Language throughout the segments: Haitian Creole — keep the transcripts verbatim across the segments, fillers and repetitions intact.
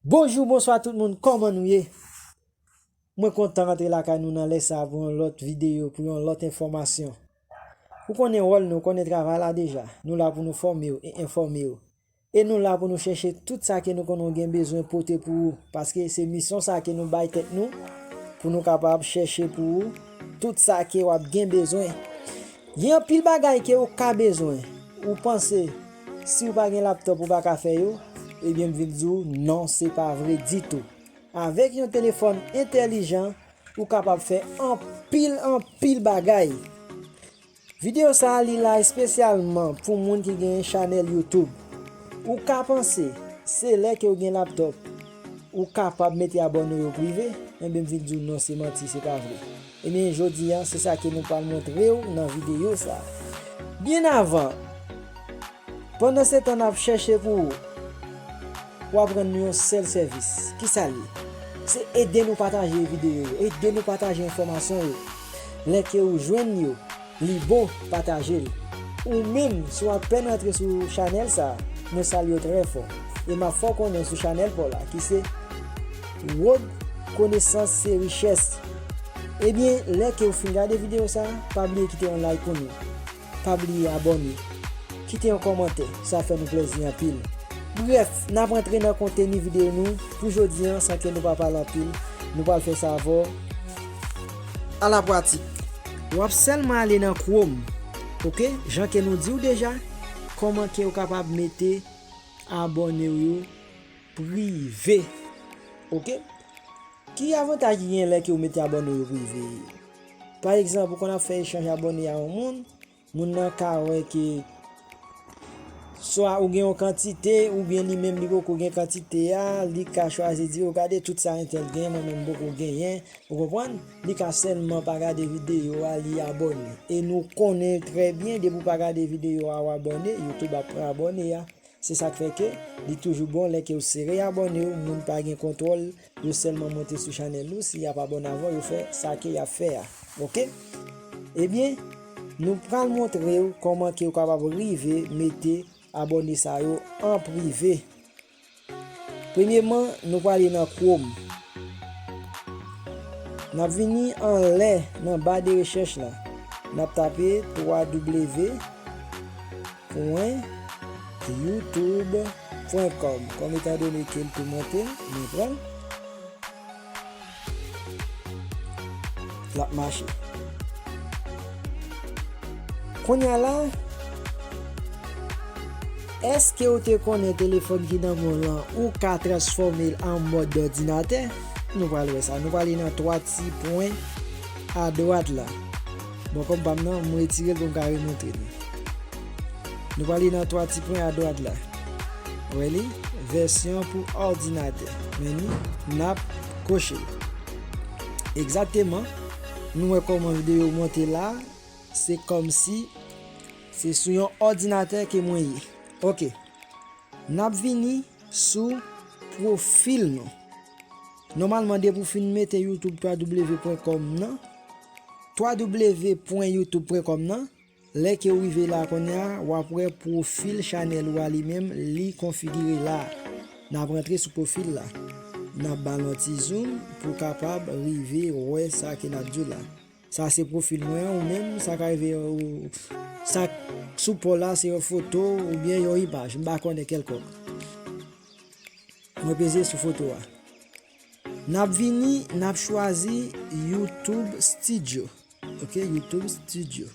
Bonjou, bonswa tout moun, kòman nou ye? Mwen kontan rantre lakay nou nan lè sa a pou yon lòt videyo, pou yon lòt enfòmasyon. Ou konnen wòl nou, ou konnen travay la deja. Nou la pou nou fòme w e enfòme w. E nou la pou nou chèche tout sa ke nou konnen w gen bezwen pote pou ou, paske se misyon sa ke nou bay tèt nou, pou nou kapab chèche pou ou tout sa ke w ap gen bezwen. Gen anpil bagay ke ou ka bezwen, ou panse si ou pa gen laptòp ou pa ka fè yo, ebyen m vin di w non, se pa vre ditou. Avèk yon telefòn entèlijan, ou kapab fè anpil, anpil bagay. Videyo sa a li la espesyalman pou moun ki gen chanèl YouTube. Ou ka panse, se lè ke w gen laptòp, ou kapab mete abòne w yo prive, enben m vin di w non, se manti, se pa vre. Ebyen, jodi a, se sa ke nou pral montre w nan videyo sa a. Byen avan, pandan se tan n ap chèche pou ou, w ap rann nou yon sèl sèvis. Kisa l ye? Se ede nou pataje videyo yo, ede nou pataje enfòmasyon yo. Lè ke ou jwenn yo, li bon, pataje l. Ou menm, si w apèn rantre sou chanèl sa a, mwen salye w trè fò. E m ap fè w konnen sou chanèl pa w la, ki se Road Konesans se Richès. Ebyen, lè ke w fin gade videyo sa a, pa bliye kite yon like pou nou. Pa bliye abòne. Kite yon kòmantè, sa fè nou plèzi anpil. Brèf, n ap rantre nan konteni videyo nou pou jodi a, san ke nou pa pale anpil. Nou pral fè sa avè w. Alapwatik. W ap sèlman ale nan Chrome, oke? Jan ke nou di w deja, kòman ke w kapab mete abòne w yo prive, oke? Ki avantaj ki gen lè ke w mete abòne w yo prive? Pa egzanp, ou konn ap fè echanj abòne a yon moun, moun nan ka wè ke swa ou gen yon kantite, oubyen li menm li poko gen kantite a, li ka chwazi di, "O, gade tout sa entèl gen, mwen menm m poko genyen." Ou konprann? Li ka sèlman pa gade videyo a, li abòne. E nou konnen trè byen, depi w pa gade videyo a, w abòne, YouTube ap pran abòne a. Se sa k fè ke li toujou bon lè ke w sere abòne w, moun pa gen kontwòl, yo sèlman monte sou chanèl ou, si y ap abòne avè w, yo fè sa ke y ap fè a. Oke? Ebyen, nou pral montre w kòman ke w kapab rive mete abòne sa yo an prive. Premyeman, nou prale nan Chrome. N ap vini anlè nan ba de rechèch la. N ap tape twa w pwen youtube pwen com. Kòm etandone ke l tou monte, mwen pran l. L ap mache. Kounye a la, èske w te konnen telefòn ki nan men w lan, ou ka transfòme l an mòd òdinatè? Nou pral wè sa. Nou prale nan twa ti pwen adwat la. Bon, kòm pa m nan, m retire l pou m ka remontre nou. Nou prale nan twa ti pwen adwat la. Wè li, vèsyon pou òdinatè. Men ni, n ap koche l. Egzakteman, nou wè kòman videyo monte la, se kòmsi se sou yon òdinatè ke mwen ye. Oke. N ap vini sou pwofil nou. Nòmalman, depi w fin mete youtube twa w pwen kòm nan, twa w pwen youtube pwen kòm nan, lè ke w rive la kounye a, w ap wè pwofil chanèl ou a li menm, li konfigire la. N ap rantre sou pwofil la. N ap ba l yon ti zoom pou w kapab rive wè sa ke n ap di w la. Sa se pwofil mwen an, ou menm, sa ka rive ou, sa k sou pa w la, se yon foto oubyen yon imaj, m pa konnen kèlkòk. Mwen peze sou foto a. N ap vini, n ap chwazi YouTube Studio. Oke, YouTube Studio.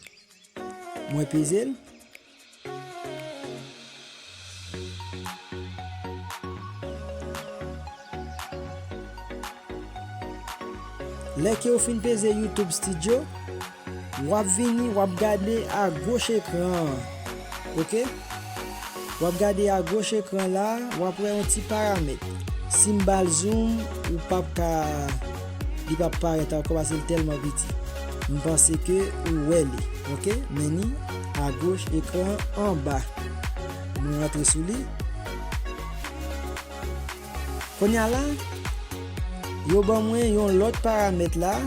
Mwen peze l. Lè ke w fin peze YouTube Studio, w ap vini, w ap gade agoch ekran an. Oke? W ap gade agoch ekran la, w ap wè yon ti paramèt. Si m ba l zoom, ou p ap ka, li p ap parèt ankò paske l tèlman piti. M panse ke ou wè li, oke? Men ni agoch ekran anba. Mwen rantre sou li. Kounye a la, yo ban mwen yon lòt paramèt la.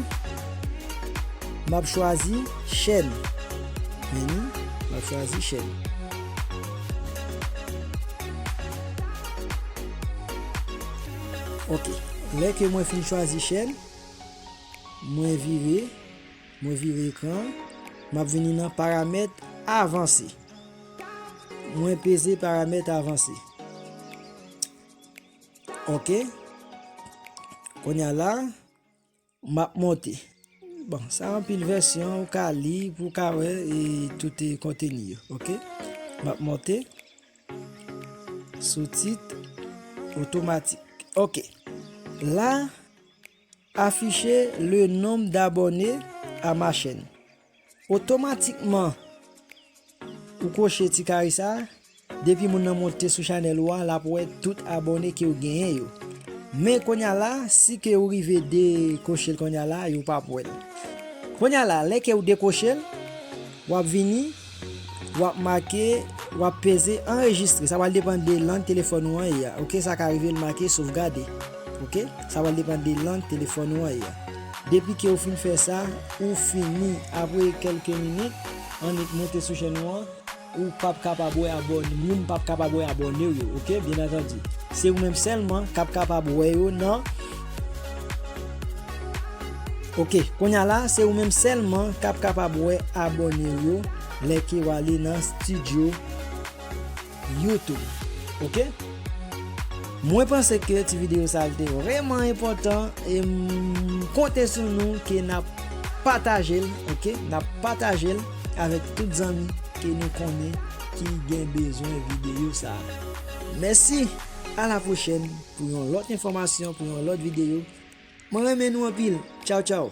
M ap chwazi chèn. Men ni, m ap chwazi chèn. Ok, lè ke mwen fin chwazi chèn, mwen vire, mwen vire ekran, m ap vini nan paramèt avanse. Mwen peze paramèt avanse. Ok. Kounye a la, m ap monte. Bon, sa anpil vèsyon, ou ka li pou w ka wè e tout e konteni yo, ok? M ap monte. Sou tit otomatik. Ok. La, afficher le nombre d'abonnés à ma chaîne. Otomatikman, ou koche ti kare sa, depi moun nan monte sou chanèl ou a, l ap wè tout abòne ke w genyen yo. Men kounye a la, si ke ou rive dekoche l kounye a la, yo p ap wè l. Kounye a la, lè ke ou dekoche l, w ap vini, w ap make, w ap peze anrejistre. Sa pral depann de lang telefòn ou an ye a. Ok, sa ka rive l make sovgade. Ok, sa pral depann de lang telefòn ou an ye a. Depi ke ou fin fè sa, ou fini. Apre kèlke minit, annik monte sou chèn ou an, ou p ap kapab wè abòne, moun p ap kapab wè abòne w yo, ok? Byen antandi. Se ou menm sèlman k ap kapab wè yo nan. Ok, kounye a la, se ou menm sèlman k ap kapab wè abòne w yo lè ke w ale nan studio YouTube, ok? Mwen panse ke ti videyo sa a te vrèman enpòtan e m konte sou nou ke n ap pataje l, ok? N ap pataje l avèk tout zanmi ke nou konnen ki gen bezwen videyo sa a. Mèsi, a la pwochèn pou yon lòt enfòmasyon, pou yon lòt videyo. Mwen renmen nou anpil. Tchaw, tchaw.